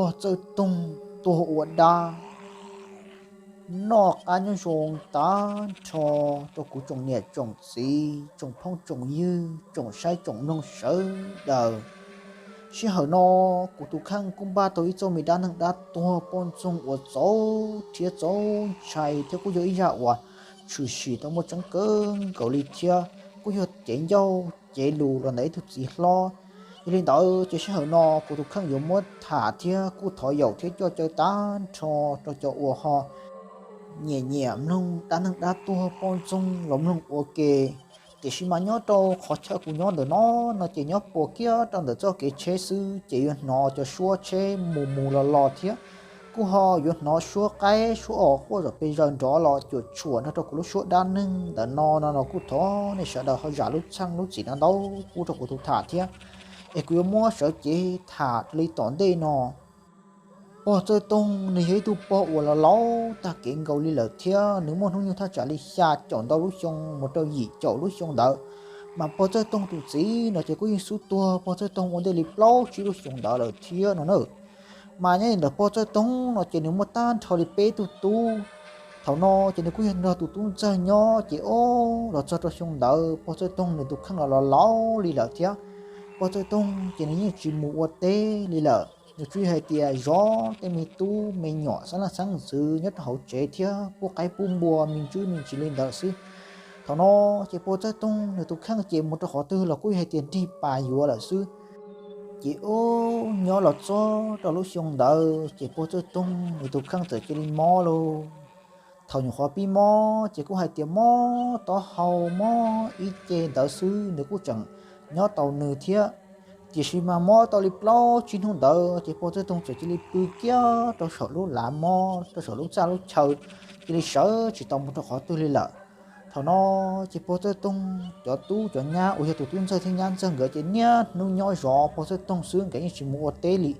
Pog Txawj Toog tuag ua dab. Noj qab nyob zoo tag nrho rau kuv tsoom niam tsoom txiv, tsoom phooj tsoom ywg, tsoom saib tsoom mloog sawv daws. Sij hawm no kuv tus kheej kuj npaj tau ib txoj me dab neeg dab tuag poj ntxoog uas txaus rhiab txaus ntshai thiab kuj yog ib zaj uas tshwm sim tau muaj tseeb kawg nkaus li thiab kuj yog cev ncauj cev lus los ntawm ib tug txiv hlob. Yog li ntawd ces sij hawm no kuv tus kheej yuav muab tham thiab kuj thov yaum thiab coj caw tag nrho rau cov uas ho nyiam nyiam mloog dab neeg dab tuag poj ntxoog los mloog ua ke. Tiam sis mas nyob rau qhov chaw kuv nyob ntawm no, no ces nyob puas kiag rau ntawm txoj kev tsheb xwb ces yuav hnov cov suab tsheb mus mus los los thiab kuj ho yuav hnov suab qaib suab os quaj zom pes zaws nrov los cuam tshuam nrog rau kuv lub suab dab neeg ntawm no no no kuj thov nej sawv daws ho zam lub txim lub txim no ntau pub rau kuv tus tham thiab. Es kuv yuav muab sawv cev tham raws li tom ntej no. Pog Txawj Toog nws yog ib tug pog uas los laus tag kev nkaus li lawm thiab nws muaj hnub nyoog thaj tsam li xya caum ntau lub xyoo mus rau yim caum lub xyoo ntawd. Mas pog Txawj Toog tus txiv no ces kuj yeej xub tuag pog Txawj Toog ua ntej li plaub tsib lub xyoo ntawd lawm thiab no na. Mas nyob li ntawm pog Txawj Toog no ces nws muaj tag nrho li peb tug tub. Thaum no ces nws kuj yog nrog tus tub ntxawg nyob ces ob los txog rau xyoo ntawd pog Txawj Toog nws tus kheej los los laus li lawm thiab. Pog Txawj Toog ces nws yeej tsis mus ua teb li lawm, nws tsuas yog hais tias zov tej me tub me nyuam xeeb leej xeeb ntxwv nyob rau hauv tsev thiab pub qaib pub npua me ntsis me ntsis li ntawd xwb. Thaum no ces pog Txawj Toog nws tus kheej ces mus rau qhov twg los kuj yog hais tias nrig pas yuav lawm xwb. Ces ub nyob los txog rau lub xyoo ntawd ces pog Txawj Toog nws tus kheej txawm cia li mob lauj. Thaum nyuam qhuav pib mob ces kuj hais tias mob taub hau mob ib ce ntawd xwb nws kuj tseem nyob tau nws thiab. Tiam sis mas mob tau li plaub tsib hnub ntawd ces pog Txawj Toog txawm cia li pw kiag rau saum lub lav mob rau saum lub txaj lub chaw, cia li sawv tsis tau mus rau qhov twg li lawm. Thaum no ces pog Txawj Toog cov tub cov nyab uas yog tus tub ntxawg thiab nyab ntxawg nkawd ces niaj hnub nyob zov pog Txawj Toog xwb, nkawd yeej tsis mus ua teb li.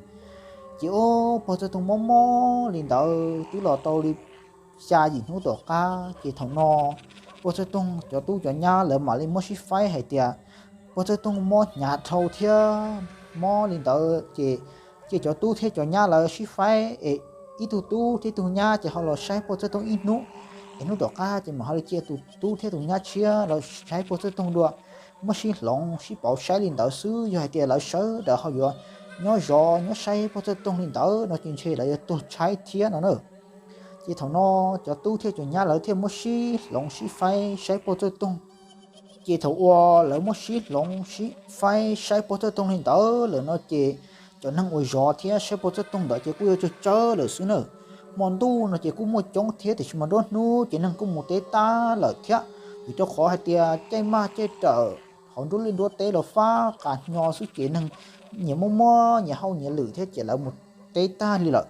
Ces ub pog Txawj Toog mob mob li ntawd twb los tau li xya yim hnub tom qab ces thaum no pog Txawj Toog cov tub cov nyab lawv mam li muab sib faib hais tias pog Txawj Toog mob hnyav dhau thiab mob li ntawd ces cia cov tub thiab cov nyab lawv sib faib es ib tug tub thiab ib tug nyab ces ho los saib pog Txawj Toog ib hnub, es hnub tom qab ces mam ho li cia tus tub thiab tus nyab tshiab los saib pog Txawj Toog dua, muab sib hloov sib pauv saib li ntawd xwb. Yog hais tias lawv sawv daws ho yuav nyob zov nyob saib pog Txawj Toog li ntawd no ces ntshe lawv yuav tuag tshaib thiab no na. Ces thaum no cov tub thiab cov nyab lawv thiaj muab sib hloov sib faib saib pog Txawj Toog. Ces thaum uas lawv muab sib hloov sib faib saib pog Txawj Toog li ntawd lawm no ces cov neeg uas zov thiab saib pog Txawj Toog ntawd ces kuj yuav tsawg tsawg lawm xwb na. Hmo ntuj no ces kuj muaj coob thiab tiam sis mas nruab hnub ces neeg kuj mus teb tag lawm thiab, vim rau qhov hais tias caij maj caij rawm hauv nruab liaj nruab teb los fab qas hnyo xwb ces neeg nyias muaj muab nyias hauj nyias lwm thiab ces lawv mus teb tag li lawm.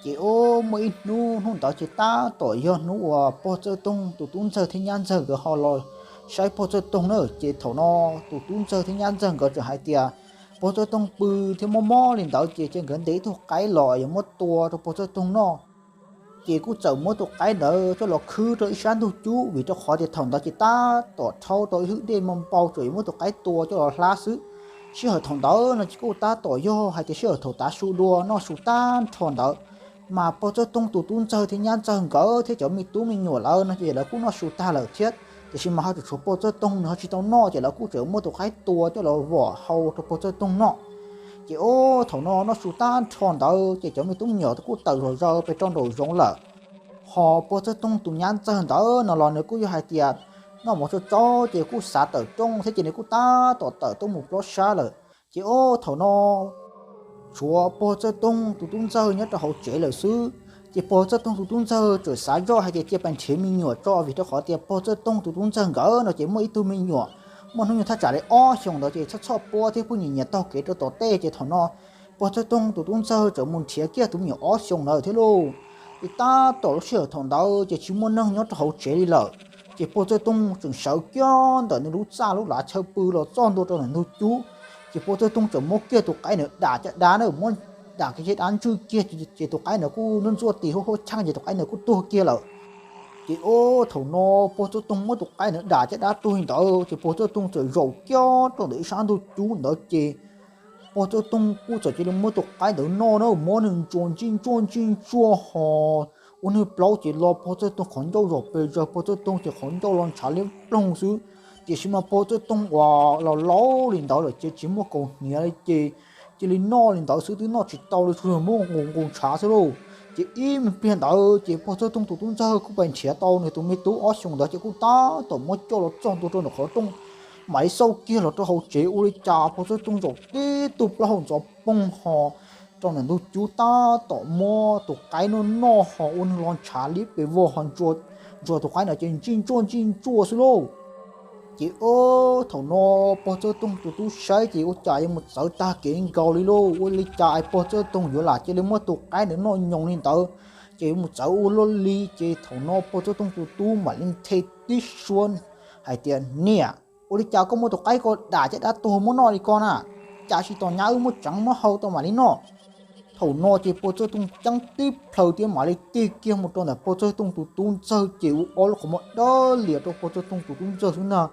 Ces ub muaj ib hnub, hnub ntawd ces tab tom yog hnub uas pog Txawj Toog tus tub ntxawg thiab nyab ntxawg nkawd ho los saib pog Txawj Toog na. Ces thaum no tus tub ntxawg thiab nyab ntxawg nkawd tseem hais tias pog Txawj Toog pw thiab mob mob li ntawd ces cia nkawd ntes ib tug qaib los yuav muab tua rau pog Txawj Toog noj. Ces kuj txawm muab tus qaib ntawd coj los khwb rau ib sab ntug cub vim rau qhov tias thaum ntawd ces tab tom rhaub tau ib hwj dej npau npau tseem yuav muab tus qaib tua coj los hlab xwb. Sij hawm thaum ntawd no ces kuj tab tom yog hais tias sij hawm thaum tav su dua noj su tag nrho ntawd, mas pog Txawj Toog tus tub ntxawg thiab nyab ntxawg nkawd thiab cov me tub me nyuam lawv no ces lawv kuj noj su tag lawm thiab, tiam sis mas ho tseem tshuav pog Txawj Toog nws ho tsis tau noj ces lawv kuj tseem muab tus qaib tua coj los vom hau rau pog Txawj Toog noj. Ces ub thaum no noj su tag nrho ntawd ces cov me tub me nyuam kuj tawm zom zaws pes rau nraum zoov lawm. Ho pog Txawj Toog tus nyab ntxawg ntawd no los nws kuj yog hais tias noj mov tsau tsau ces kuj xav tawm rooj thiab ces nws kuj tab tom tawm tuaj mus plob sab lawm. Ces ub thaum no tshuav pog Txawj Toog tus tub ntxawg nyob rau hauv tsev lawm xwb. Ces pog Txawj Toog tus tub ntxawg txawm xav zoj hais tias cia pes nrhiav me nyuam tso vim rau qhov tias pog Txawj Toog tus tub ntxawg nkawd no ces muaj ib tug me nyuam muaj hnub nyoog thaj tsam li ob xyoos ntawd ces txhob txhob puab thiab pheej nyiam nyiam taug kev rau tom tej. Ces thaum no pog Txawj Toog tus tub ntxawg txawm mus nrhiav kiag tus me nyuam ob xyoos ntawd thiab lauj. Ces tab tom lub sij hawm thaum ntawd ces tsis muaj neeg nyob rau hauv tsev li lawm. Ces pog Txawj Toog tseem sawv kiag ntawm nws lub txaj lub lav chaw pw los txog ntua rau ntawm ntug cub. Ces pog Txawj Toog tseem muab kiag tus qaib ntawd dam caj dab na, muab dam kiag caj dab ntswj kiag ces tus qaib ntawd kuj ntxuaj ntxuaj tis huab huab chaj ces tus qaib ntawd kuj tuag kiag lawm. Ces ub thaum no pog Txawj Toog muab tus qaib ntawd dam caj dab tuag li ntawd ces pog Txawj Toog txawm zaum kiag rau ntawm ib sab ntug cub ntawd ces Pog Txawj Toog kuj txawm cia li muab tus qaib ntawd noj na, muab nws ntsuas ntsij ntsuaj ntsij ntsuaj ho ua nws plaub ces los pog Txawj Toog qhov ncauj zom pes zaws, pog Txawj Toog ces qhov ncauj los ntshav liab ploog xwb. Tiam sis mas pog Txawj Toog uas laus laus li ntawd lawm ces tsis muaj kaus hniav li ces cia li noj li ntawd xwb, twb noj tsis tau li, tsuas yog muab nqus nqus ntshav xwb lauj. Ces ib me pliag ntawd ces pog Txawj Toog tus tub ntxawg kuj pais nrhiav tau nws tus me tub ob xyoos ntawd ces kuj tab tom muab coj los txog ntua rau ntawm qhov rooj, mam li xauj kiag los rau hauv tsev, ua li cas pog Txawj Toog zaum tib tug plaub hau ntxhov poog ho rau ntawm ntug cub tab tom muab tus qaib noj noj ho ua nws los ntshav liab pes vog ho ntsuas tus qaib ntawd ces ntsij ntsuaj ntsij ntsuaj xwb lauj. Ces thaum no pog Txawj Toog tus tub saib ces ua cas yuav mus txawv tag kev nkaus li lauj, ua li cas pog Txawj Toog yuav lam cia li muab tus qaib ntawd noj nyoos li ntawd, ces yuav mus txawv ua luaj li. Ces thaum no pog Txawj Toog tus tub mam li nthe tib suab hais tias, Niam, ua li cas koj muab tus qaib ko dam caj dab tuag muab noj li ko na? Cas tsis tos nyab wb muab tseev muab hau tau mam li noj? Thaum no ces pog Txawj Toog ceeb tib plhaws thiab mam li tig kiag mus rau ntawm pog Txawj Toog tus tub ntxawg ces ua ob lub qhov muag dawb lias rau pog Txawj Toog tus tub ntxawg xwb ntag.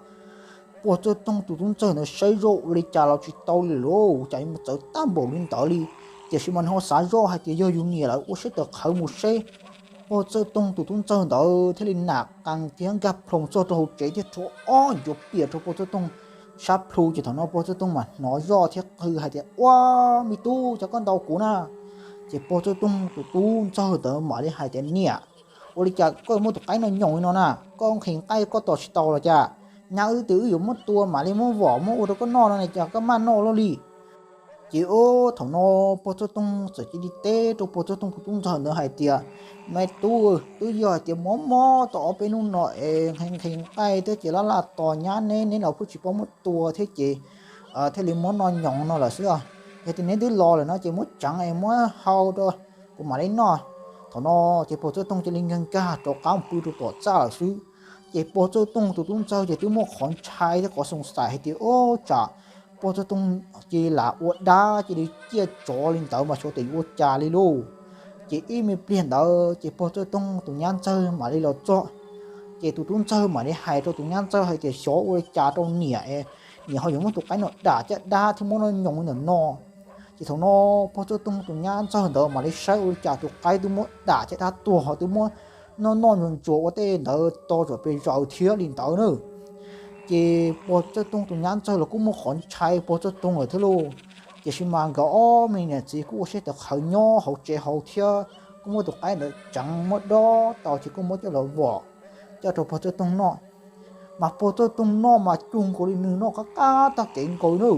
Pog Txawj Toog tus tub ntxawg ntawd saib zoj ua li cas los tsis tau li lauj, cas yuav mus txawv tag npaum li ntawd li. Tiam sis mas nws ho xav zoj hais tias yog yus niam lawm ua siab tawv qhawv mus seb. Pog Txawj Toog tus tub ntxawg ntawd thiaj li nam qees thiab nkag plhoos txog rau hauv tsev thiab rhuav ob ncuav piam rau pog Txawj Toog sab plhu. Ces thaum no pog Txawj Toog mas hnov zoj thiab qw hais tias, Ua, me tub, cas koj ntaus kuv na? Ces pog Txawj Toog tus tub ntxawg ntawd mam li hais tias, Niam, ua li cas koj muab tus qaib noj nyoos li no na? Koj nqhis nqaij koj tos tsis tau los cas? Nyab wb twb wb yuav muab tua mam li muab vom muab ua rau koj noj no ne, cas koj maj noj luaj li? Ces thaum no pog Txawj Toog txawm cia li teb rau pog Txawj Toog tus tub ntxawg ntawd hais tias, Me tub, twb yog hais tias mob mob tau ob peb hnub no es nqhis nqhis nqaij thiab ces laj laj tos nyab neb, neb los kuj tsis paub muab tua thiab ces thiaj li muab noj nyoos no lawm xwb os. Yog tias neb twb los lawm no ces muab tseev es muab hau rau kuv mam li noj. Thaum no ces pog Txawj Toog cia li nkag nkag rov qab mus pw rau tom txaj lawm xwb. Ces pog Txawj Toog tus tub ntxawg ces twb muaj qhov ntshai thiab qhov xoo xais hais tias, Ub, tsam pog Txawj Toog cia li lam ua dab cia li ciaj tsov li ntawd mas xyov tes yuav ua cas li lauj. Ces ib me pliag ntawd ces pog Txawj Toog tus nyab ntxawg mam li los txog. Ces tus tub ntxawg mam li hais rau tus nyab ntxawg hais tias, Xyov ua li cas rau niam, niam ho yuav muab tus qaib no dam caj dab thiab muab noj nyoos li ntawm no. Ces thaum no pog Txawj Toog tus nyab ntxawg ntawd mam li saib ua li cas tus qaib twb muab dam caj dab tuag ho twb muab noj noj ntsuas ntsuas ua tej ntawd to zuam pes zaws thiab li ntawd na. Ces pog Txawj Toog tus nyab ntxawg los kuj muaj qhov ntshai pog Txawj Toog lawm thiab lauj. Tiam sis mas nkawd ob me niam txiv kuj ua siab tawv qhawv nyob hauv tsev hauv thiab kuj muab tus qaib ntawd tseev muab dob tau ces kuj muab coj los vom coj rau pog Txawj Toog noj. Mas pog Txawj Toog noj mas cuag nkaus li nws noj qab qab tag kev nkaus na,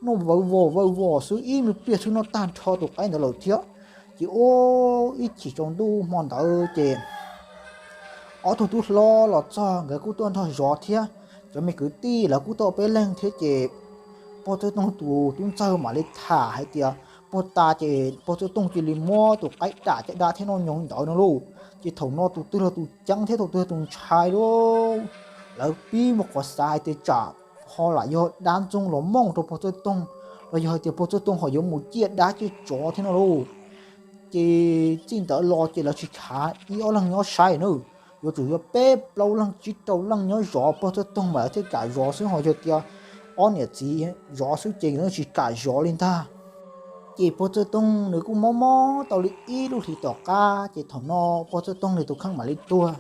noj vawv vos vawv vos xwb, ib me pliag xwb noj tag nrho tus qaib ntawd lawm thiab. Ces ua ib chim tsaus ntuj hmo ntawd ces ob tug tub hlob los txog nkawd kuj tuaj nrog zov thiab, cov me kwv tij lawv kuj tuaj peb leeg thiab ces pog Txawj Toog tus tub ntxawg mam li tham hais tias puag ta ces pog Txawj Toog cia li muab tus qaib dam caj dab thiab noj nyoos li ntawd no lauj. Ces thaum no tus twg los tus ceeb thiab tus twg los tus ntshai lauj. Lawv pib muaj qhov xav hais tias tsam ho lam yog dab ntxoog los mooj rau pog Txawj Toog, los yog hais tias pog Txawj Toog ho yuav mus ciaj dab ciaj tsov thiab no lauj. Ces txij ntawd los ces lawv tsis khav ib ob leeg nyob saib na, yuav tsum yog peb plaub leeg tsib rau leej nyob zov pog Txawj Toog mas lawv thiaj kam zov xwb, ho yog tias ob niam txiv zov xwb ces lawv tsis kam zov li ntag. Ces pog Txawj Toog nws kuj mob mob tau li ib lub hlis tom qab ces thaum no pog Txawj Toog nws tus kheej mam li tuag.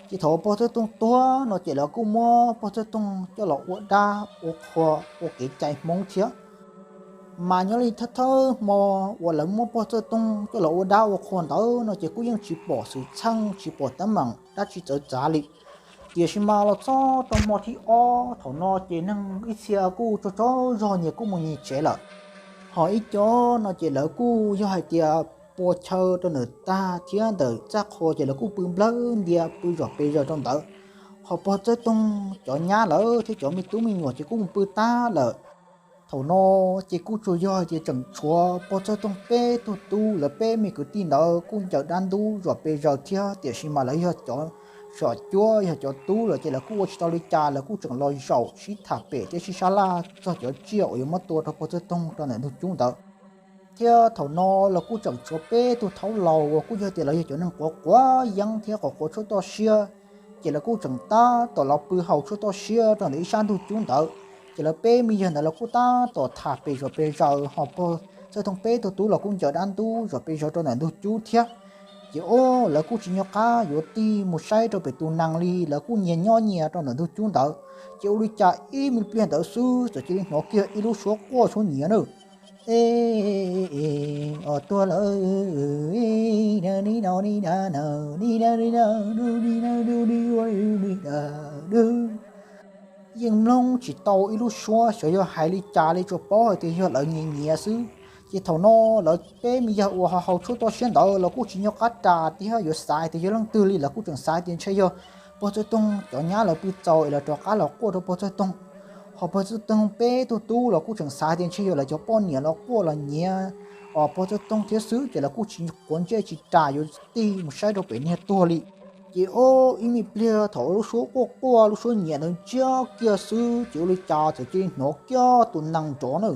Ces thaum pog Txawj Toog tuag no ces lawv kuj muab pog Txawj Toog coj los ua dab ua qhua ua kev cai Hmoob thiab. Mas nyob li thawj thawj hmo uas lawv muab pog Txawj Toog coj los ua dab ua qhua ntawd no ces kuj yeej tsis pom xwm txheej tsis pom teeb meem dab tsi txawv txav li. Tiam sis mas los txog rau hmo thib ob thaum no ces neeg ib txhia kuj tsaug tsaug zog nyias kuj mus nyias tsev lawm. Ho ib co no ces lawv kuj yog hais tias pua chaw rau ntawm tag thiab ntawm txaj qhua ces lawv kuj pw nplawg ntia pw zom pes zaws rau ntawd. Ho pog Txawj Toog cov nyab lawv thiab cov me tub me nyuam ces kuj mus pw tag lawm. Thaum no ces kuj tsuas yog hais tias tseem tshuav pog Txawj Toog peb tug tub, lawv peb me kwv tij ntawd kuj ncaws dab ntub zom pes zaws thiab, tiam sis mas lawv yog cov som cuab yog cov tub lawm ces lawv kuj ua tsis tau li cas, lawv kuj tseem los zaum sib tham pem thiab sib sab laj txog cov tsiaj uas yuav muab tua rau pog Txawj Toog rau ntawm ntug cub ntawd. Thiab thaum no los kuj tseem tshuav peb tug thaub laus uas kuj yog tias lawv yog cov neeg quav quav yeeb thiab quav quav tshuaj toj siab, ces lawv kuj tseem tab tom los pw haus tshuaj toj siab rau ntawm ib sab ntug cub ntawd. Ces lawv peb me yawg ntawd los kuj tab tom tham pem zos pem zaws, ho pog Txawj Toog peb tug tub los kuj ncaws dab ntub zos pem zaws rau ntawm ntug cub thiab. Ces o, lawv kuj tsis nco qab yuav tig mus saib rau pem tus nees li, lawv kuj nyias nyob nyias rau ntawm ntug cub ntawd. Ces ua li cas ib me pliag ntawd xwb txawm cia li hnov kiag ib lub suab quaj suab nyiav na. E, o, tuag lawm. Yeej mloog tsis tau ib lub suab xyov yog hais li cas li, tsuas paub hais tias yog lawv nyiav nyiav xwb. Ces thaum no lawv peb me yawg uas haus tshuaj toj siab ntawd los kuj tsis nco qab ras thiab yuav xav tias yog leej twg li, lawv kuj tseem xav tias ntshe yog pog Txawj Toog cov nyab lawv pw txaus es lawv rov qab los quaj rau pog Txawj Toog. Ho pog Txawj Toog peb tug tub los kuj tseem xav tias ntshe yog lawv cov poj niam los quaj los nyiav os pog Txawj Toog thiab xwb, ces lawv kuj tsis quav ntsej tsis ras yuav tig mus saib rau pem niag tuag li. Ces o, ib me pliag thaum lub suab quaj quaj lub suab nyiav ntawd ntsiag kiag xwb ces ua li cas txawm cia li hnov kiag tus nees nrov na,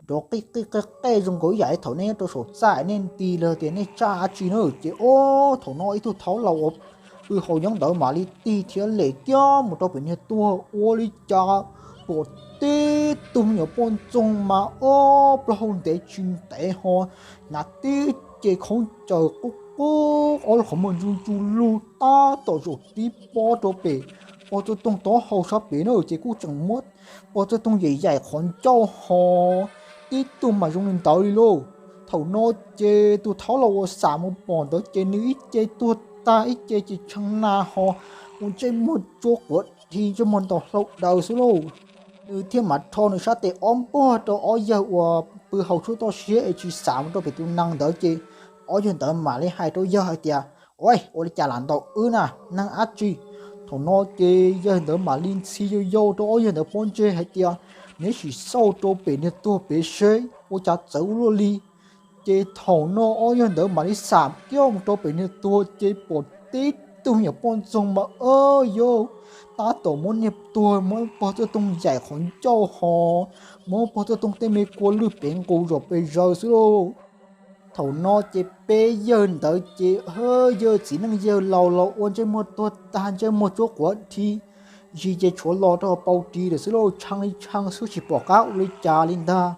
nrov qij qij qej qej zoo nkaus ib yam li thaum nej nyob rau saum txaj nej nti los tias nej tsaj dab tsi na. Ces o, thaum no ib tug thaub laus uas pw haus nyob ntawd mam li tig thiab lem kiag mus rau pem niag tuag, ua li cas pom tib tug me nyuam poj ntxoog mas o, plaub hau ntev tsis ntev ho hnav tib ce khaub ncaws qub qub, ob lub qhov muag ntsuj ntsuj lug tab tom zaum tib pob rau pem pog Txawj Toog taub hau sab pem na. Ces kuj tseem muab pog Txawj Toog yaim yaim qhov ncauj ho tib tug mas zoo li ntawd li lauj. Thaum no ces tus thaub laus uas xam mus pom ntawd ces nws ib ce tuag tag ib ce ces tshee na ho ua ntsej muag tsuab quav dhi ntsej muag ntaus hlau daws xwb lauj. Nws thiaj mam rho nws sab tes ob npuag rau ob yawg uas pw haus tshuaj toj siab es tsis xam mus rau pem tus nees ntawd ces ob yawg ntawd mam li hais rau yawg hais tias, Ua, ua li cas lam ntaus wb na, neeg dab tsi? Thaum no ces yawg ntawd mam li ntxhi yau yau rau ob yawg ntawd pob ntseg hais tias, Neb sim xauj rau pem niag tuag pem seb ua cas txawv ua luaj li. Ces thaum no ob yawg ntawd mam li xam kiag mus rau pem niag tuag ces pom tib tug me nyuam poj ntxoog mas o yau, tab tom muab niag tuag muab pog Txawj Toog yaim qhov ncauj ho muab pog Txawj Toog tej me kua lwj pev nqus zom pes zaws xwb lauj. Thaum no ces peb yawg ntawd ces yawg txiv neej yawg laus los ua ntsej muag tuag tag ntsej muag tsuab quav dhi, zis ces tshuav los rau hauv paus ris lawm xwb lauj, tshee li tshee xwb tsis pom qab ua li cas li ntag.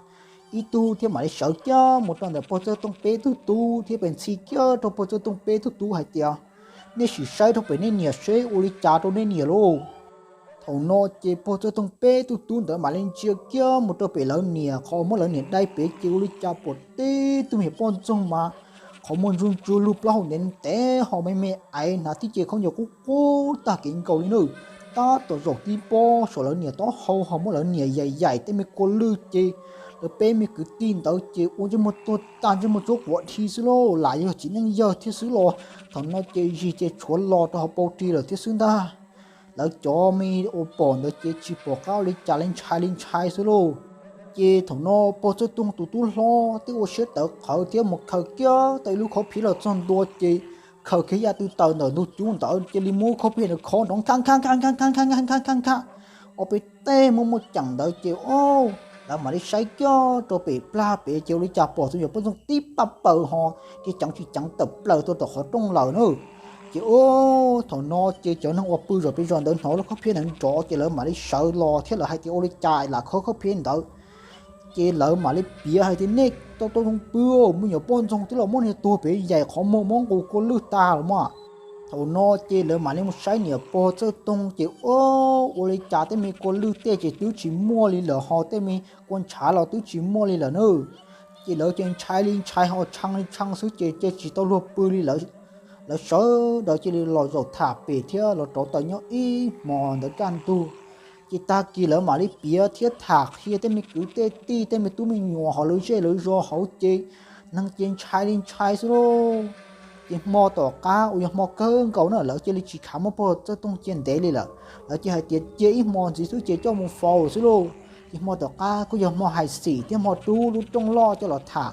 Ib tug thiaj mam li sawv kiag mus rau ntawm pog Txawj Tooj peb tug tub thiab pes ntxhi kiag rau pog Txawj Tooj peb tug tub hais tias, Nej sim saib rau pem nej niam seb ua li cas rau nej niam lauj. Thaum no ces pog Txawj Tooj peb tug tub ntawd mam li ntsia kiag mus rau pem lawv niam, qhov muab lawv niam dai pem ces ua li cas pom tib tug me nyuam poj ntxoog mas qhov muag ntsuj ntsuag lug plaub hau ntev ntev ho me me aiv hnav tib ce khaub ncaws qub qub tag kev nkaus li na, tab tom zaum tib pob saum lawv niam taub hau ho muab lawv niam yaim yaim tej me kua lwj ces lawv peb me kwv tij ntawd ces ua ntsej muag tuag tag ntsej muag tsuab quav dhi xwb lauj, lam yog txiv neej yawg thiab xwb los. Thaum no ces zis ces tshuav los rau hauv paus ris lawm thiab xwb ntag. Lawv cov me uas pom ntawd ces tsis pom qab ua li cas li, ntshai li ntshai xwb lauj. Ces thaum no pog Txawj Tooj tus tub hlob twb ua siab tawv qhawv thiab mus khaws kiag tau ib lub khob phiab los txog ntua ces khaws kiag yaj tw taws ntawm ntug cub ntawd cia li muab khob phiab ntawd khob nrov nkha nkha nkha nkha nkha nkha nkha nkha nkha nkha ob peb teg muaj muaj ceem ntawd ces o, lawv mam li saib kiag rau pem plag pem ces ua li cas pom tus me nyuam poj ntxoog tib paj paws ho ces ceev tsis ceev tawm plaws tuaj tom qhov rooj lawm na. Ces o, thaum no ces cov neeg uas pw zom pes zos ntawd hnov lub khob phiab ntawd nrov ces lawv mam li sawv los thiab lawv hais tias ua li cas lam khob khob phiab ntawd. Ces lawv mam li piav hais tias nej tau tau zoo pw, me nyuam poj ntxoog twb los muab niag tuag pem yaim qhov muag muab nqus kua lwj tag los mas. Thaum no ces lawv mam li mus saib niam pog Txawj Tooj ces o, ua li cas tej me kua lwj tej ces twb tsis muaj li lawm ho tej me kua ntshav los twb tsis muaj li lawm na. Ces lawv ces ntshai li ntshai ho tshee li tshee xwb ces ces tsis tau luag pw li lawm. Lawv sawv daws cia li los zaum tham pem thiab los rauv taws nyob ib hmo ntawd kaj ntug. Ces tag kis lawv mam li piav thiab tham qhia tej me kwv tej tij tej me tub me nyuam hauv lawv zej lawv zos hauv ces neeg ces ntshai li ntshai xwb lauj. Ces hmo tom qab uas yog hmo kawg nkaus na lawv cia li tsis khav muab pog Txawj Tooj cia ntev li lawm, lawv cia hais tias cia ib hmo ntxiv xwb ces coj mus faus lawm xwb lauj. Ces hmo tom qab kuj yog hmo hais xim thiab hmo rub lub rooj loj coj los tham.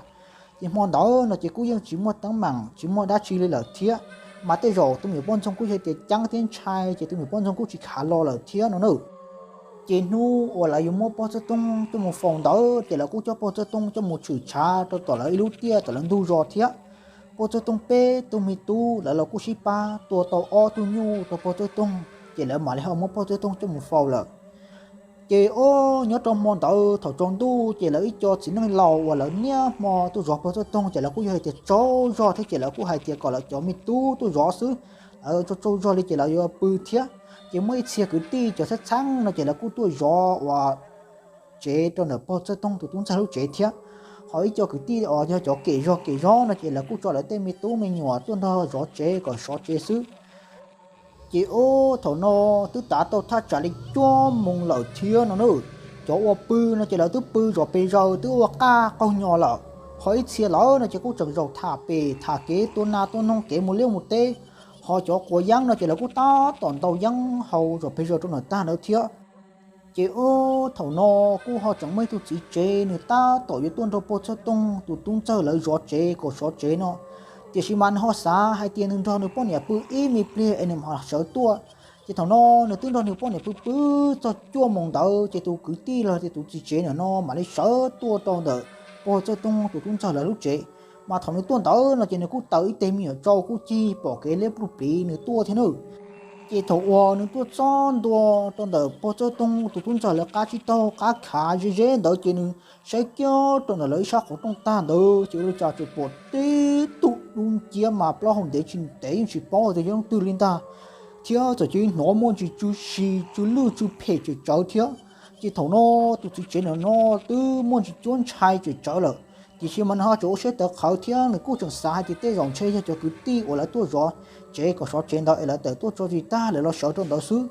Ces hmo ntawd no ces kuj yeej tsis muaj teeb meem tsis muaj dab tsi li lawm thiab, mas tej zaum tus me nyuam poj ntxoog kuj yog tias ceeb thiab ntshai ces tus me nyuam poj ntxoog kuj tsis khav los lawm thiab no na. Ces hnub uas lawv yuav muab pog Txawj Tooj coj mus faus ntawd ces lawv kuj coj pog Txawj Tooj coj mus tshwm tshav rau tom lawv ib lub tiaj tom lawv ntug zos thiab. Pog Txawj Tooj peb tug me tub lawv los kuj sib pab tua tau ob tug nyuj rau pog Txawj Tooj ces lawv mam li ho muab pog Txawj Tooj coj mus faus lawm. Ces ob nyob rau hmo ntawd thaum tsaus ntuj ces lawv ib co txiv neej laus uas lawv niaj hmo tuaj zov pog Txawj Toog ces lawv kuj yog hais tias tsaug zog thiab ces lawv kuj hais tias kom lawv cov me tub tuaj zov xwb, lawv tsaug tsaug zog li ces lawv yuav pw thiab. Ces muaj ib txhia kwv tij cov txheeb txheeb no ces lawv kuj tuaj zov uas tsev rau ntawm pog Txawj Toog tus tub ntxawg lub tsev thiab. Ho ib co kwv tij uas yog cov kem zog kem zog no ces lawv kuj tso lawv tej me tub me nyuam tuaj nrog zov tsev kom sov tsev xwb. Ces ob thaum no twb tav tau thaj tsam li cuaj moos lawm thiab no na. Cov uas pw no ces lawv twb pw zom pes zaws twb ua qaj qaug nyos lawm, ho ib txhia lawm no ces kuj tseem zaum tham pem tham kev tua nas tua noog kev mus liaj mus teb, ho cov quav yeeb no ces lawv kuj tab tom ntaus yeeb haus zom pes zaws rau ntawm tag ntawd thiab. Ces ob thaum no kuj ho tseem muaj ib tug txiv tsev nws tab tom yuav tuaj nrog pog Txawj Toog tus tub ntxawg lawv zov tsev kom sov tsev no, tiam sis mas nws ho xav hais tias nws nrog nws poj niam pw ib me pliag es nws mam sawv tuaj. Ces thaum no nws twb nrog nws poj niam pw pw txog cuaj moos ntawd ces tus kwv tij los tias tus txiv tsev ntawm no mam li sawv tuaj rau ntawm pog Txawj Toog tus tub ntxawg lawv lub tsev. Mas thaum nws tuaj ntawd no ces nws kuj taws ib teg me nyuam tsau kuj cig pom kev liab pluj pliv nws tuaj thiab na. Ces thaum uas nws tuaj txog ntua rau ntawm pog Txawj Toog tus tub ntxawg lawv qab tsib taug qab khav ze ze ntawd ces nws saib kiag rau ntawm lawv ib sab qhov rooj tag ntawd ces ua li cas tseem pom tib tug dub nciab mas plaub hau ntev tsis ntev yeej tsis paub tias yog leej twg li ntag, thiab txawm cia li hnov muaj ntsis tsw si tsw lwj tsw phem tsem tsawv thiab. Ces thaum no tus txiv tsev ntawm no twb muaj ntsis cuab ntshai tsem tsawv lawm, tiam sis mas nws ho tseem ua siab tawv qhawv thiab nws kuj tseem xav hais tias tej zaum ntshe yog cov kwv tij uas lawv tuaj zov tsev kom sov tsev ntawd es lawv tawm tuaj tso zis tag lawv los sawv rau ntawd xwb.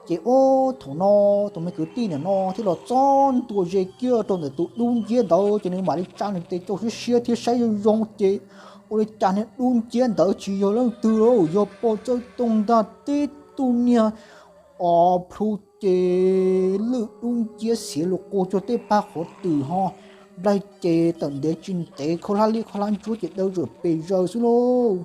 Ces ob thaum no tus me kwv tij ntawm no thiaj los txog ntua ze kiag rau ntawm tus dub nciab ntawd ces nws mam li tsa nws tes cau siab siab thiab saib zoo zoo ces ua li cas niag dub nciab ntawd tsis yog leej twg lauj, yog pog Txawj Toog ntag tib tug niag os plhu ces lwj dub nciab xiav lus quas cuag tej pag qhuav twm ho nplaig ces tawm ntev tsis ntev khaub hlab liab khaub hlab ntsuab ces daw zom pes zaws xwb lauj.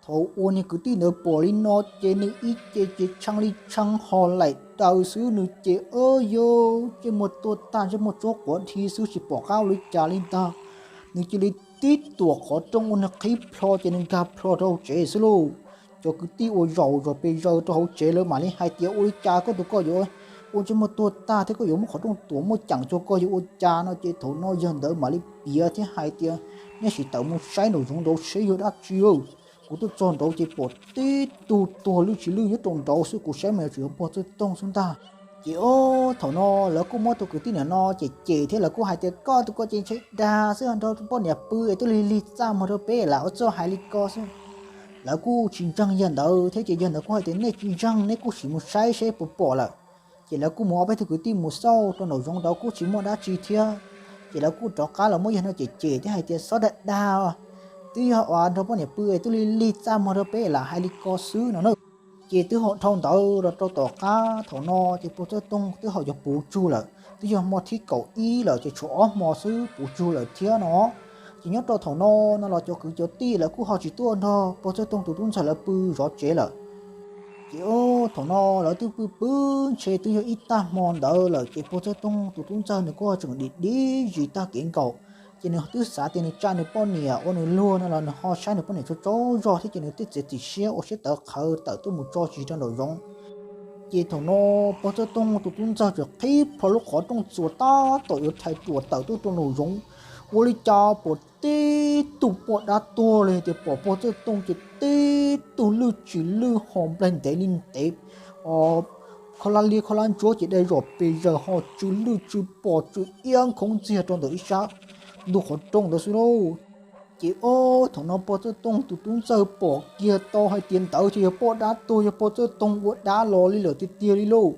Thaum uas niag kwv tij ntawd pom li no ces nws ib ce ces tshee li tshee ho laim daws xwb, nws ces o yau ntsej muag tuag tag ntsej muag tsuab quav dhi xwb tsis pom qab ua li cas li ntag. Nws cia li tib tuam qhov rooj ua nws qhib plho ces nws nkag plho rau hauv tsev xwb lauj. Cov kwv tij uas zaum zom pes zaws rau hauv tsev lawv mam li hais tias ua li cas koj tus koj yuav ua ntsej muag tuag tag thiab koj yuav muab qhov rooj tuam muaj ceem cuag koj yuav ua cas no ces thaum no yawg ntawd mam li piav thiab hais tias nej sim tawm mus saib nraum zoov nraud seb yog dab tsi. Kuv tuaj txog nraud ces pom tib tug tuag lwj tsis lwj nyob rau nraud xwb, kuv saib mas yuav tsum yog pog Txawj Toog xwb ntag. Ces o thaum no lawv kuj muab tus kwv tij ntawm no cem cem thiab lawv kuj hais tias koj tus koj ces ntshe dag xwb nrog poj niam pw es tuaj lig lig txaj muag rau peb lam ua txuj hais li ko xwb. Lawv kuj tsis ntseeg yawg ntawd thiab ces yawg ntawd kuj hais tias nej tsis ntseeg nej kuj sim mus saib seb puas pom lawm. Ces lawv kuj mus ob peb tug kwv tij mus xauj rau nraum zoov nraud kuj tsis muaj dab tsi thiab. Ces lawv kuj rov qab los muab yawg no cem cem thiab hais tias xob dag dag, twb yog uas nrog poj niam pw es tuaj lig lig txaj muag rau peb lam hais li ko xwb no na. Ces twb ho dhau ntawd los rau tom qab thaum no ces pog Txawj Toog twb ho yuav puv tsug lawm, twb yog hmo thib kaum ib lawm ces tshuav ob hmo xwb puv tsug lawm thiab no. Ces nyob rau thaum no no los cov kwv cov tij lawv kuj ho tsis tuaj nrog pog Txawj Toog tus tub ntxawg lawv pw zov tsev lawm. Ces o thaum no lawv twb pw pw ntshe twb yog ib tag hmo ntawd lawm ces pog Txawj Toog tus tub ntxawg nws kuj ho tseem dim dib zis tag kev nkaus. Ces nws twb xav tias nws tsa nws poj niam ua nws luag no los nws ho saib nws poj niam tsaug tsaug zog thiab ces nws thiaj txiav txim siab ua siab tawv qhawv tawm tuaj mus tso zis rau nraum zoov. Ces thaum no pog Txawj Toog tus tub ntxawg tseem qhib plho lub qhov rooj txuas tab tom yuav rhais ruam tawm tuaj rau nraum zoov, ua li cas pom tib tug poj dab tuag li tias pom pog Txawj Toog ces tib tug lwj tsis lwj ho nplaig ntev li ntev, o, khaub hlab liab khaub hlab ntsuab ces dai zom pes zaws ho tsw lwj tsw pom tsw iab nkhoov ntxiag rau ntawm ib sab ntug qhov rooj ntawd xwb lauj. Ces o thaum no pog Txawj Toog tus tub ntxawg pom kiag tau hais tias ntawd ces yog poj dab tuag yog pog Txawj Toog ua dab los li lawm tiag tiag li lauj.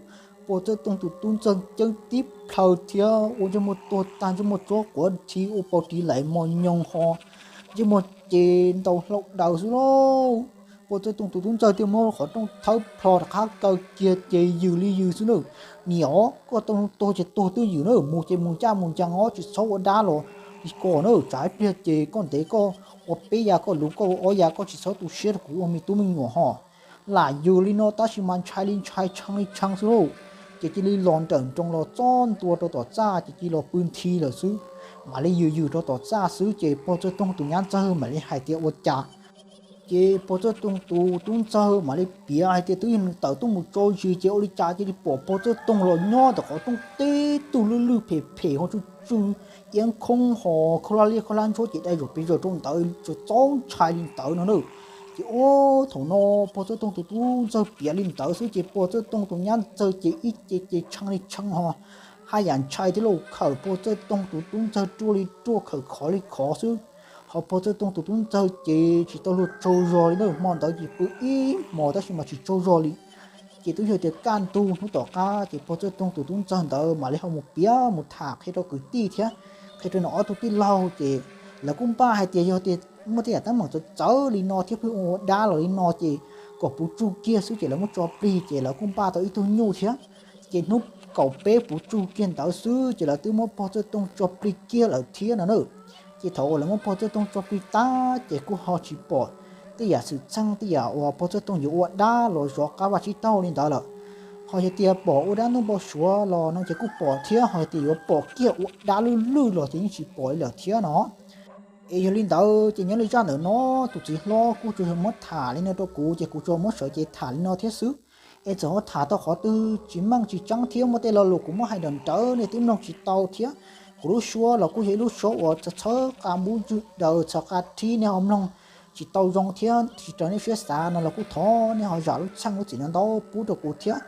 Pog Txawj Toog tus tub ntxawg ceeb tib plhaw thiab ua ntsej muag tuag tag ntsej muag tsuab quav dhi ua paus ris laim mos nyoos ho ntsej muag ces ntaus hlau daws xwb lauj. Pog Txawj Toog tus tub ntxawg thiaj muab qhov rooj thawb plho rov qab kaw kiag ces yws li yws xwb na. Niam, koj tau tuag ces tuag twj ywm na, mus ces mus ncaj mus ncees os, tsis txhob ua dab los li ko na, tsam ib pliag ces koj ntev koj ua peb yav koj luv koj ua ob yav, koj tsis txhob tu siab rau kuv ua me tub me nyuam ho. Lam yws li no tab sis mas ntshai li ntshai tshee li tshee xwb lauj. Ces cia li los nrawm nroos los txog ntua rau tom txaj ces cia li los pw nthi lawm xwb. Mam li yws yws rau tom txaj xwb ces pog Txawj Toog tus nyab ntxawg mam li hais tias ua cas Ces pog Txawj Toog tus tub ntxawg mam li piav hais tias twb yog nws tawm tuaj mus tso zis ces ua li cas cia li pom pog Txawj Toog los nyob ntawm qhov rooj teb tug lwj lwj phem phem ho tsw tsw iab khoob ho khaub hlab liab khaub hlab ntsuab ces dai zaum pes zaws rau ntawd txaus ntshai li ntawd no na. Ces ua thaum no pog Txawj Toog tus tub ntxawg piav li ntawd xwb ces pog Txawj Toog tus nyab ntxawg ces ib ce ces tshee li tshee ho haj yam ntshai thiab lauj, khawm pog Txawj Toog tus tub ntxawg ruaj li ruaj khawm khov li khov xwb. Ho pog Txawj Toog tus tub ntxawg ces tsis tau luag tsaug zog li na, hmo ntawd ces pw ib hmos tab sis mas tsis tsaug zog li. Ces twb yog tias kaj ntug hnub tom qab ces pog Txawj Toog tus tub ntxawg ntawd mam li ho mus piav mus tham qhia rau kwv tij thiab qhia rau nws ob tug tij laug ces lawv kuj npaj hais tias yog tias muaj tej yam teeb meem txawv txawv li no thiab pheej ua dab los li no ces kom puv tsuj kiag xwb ces lawv muab tso plig ces lawv kuj npaj tau ib tug nyuj thiab. Ces hnub kaum peb puv tsuj kiag ntawd xwb ces lawv twb muab pog Txawj Toog tso plig kiag lawm thiab no na. Ces thaum uas lawv muab pog Txawj Toog tso plig tag ces kuj ho tsis pom tej yam xwm txheej tej yam uas pog Txawj Toog yuav ua dab los zov qab vaj tsib taug li ntawd lawm. Ho yog tias pom ua dab ntuj npau suav los no ces kuj pom thiab, ho yog tias yuav pom kiag ua dab lwj lwj los ces yeej tsis pom li lawm thiab no. Es yog li ntawd ces nyob li zaj ntawm no tus txiv hlob kuj tsuas yog muab tham li no rau kuv ces kuv tsuas muab sawv cev tham li no thiab xwb. Es txawm ho tham tau qhov twg tsis meej tsis tseeb thiab muaj tej lo lus kuv muab hais nrawm nrawv nej twb mloog tsis tau thiab kuv lub suab los kuj yog ib lub suab uas txhawb qa npub ntswg daws txhawb qa rhib nej ho mloog tsis tau zoo thiab tsis raws nej siab xav no los kuj thov nej ho zam lub txim lub txim no ntau pub rau kuv thiab.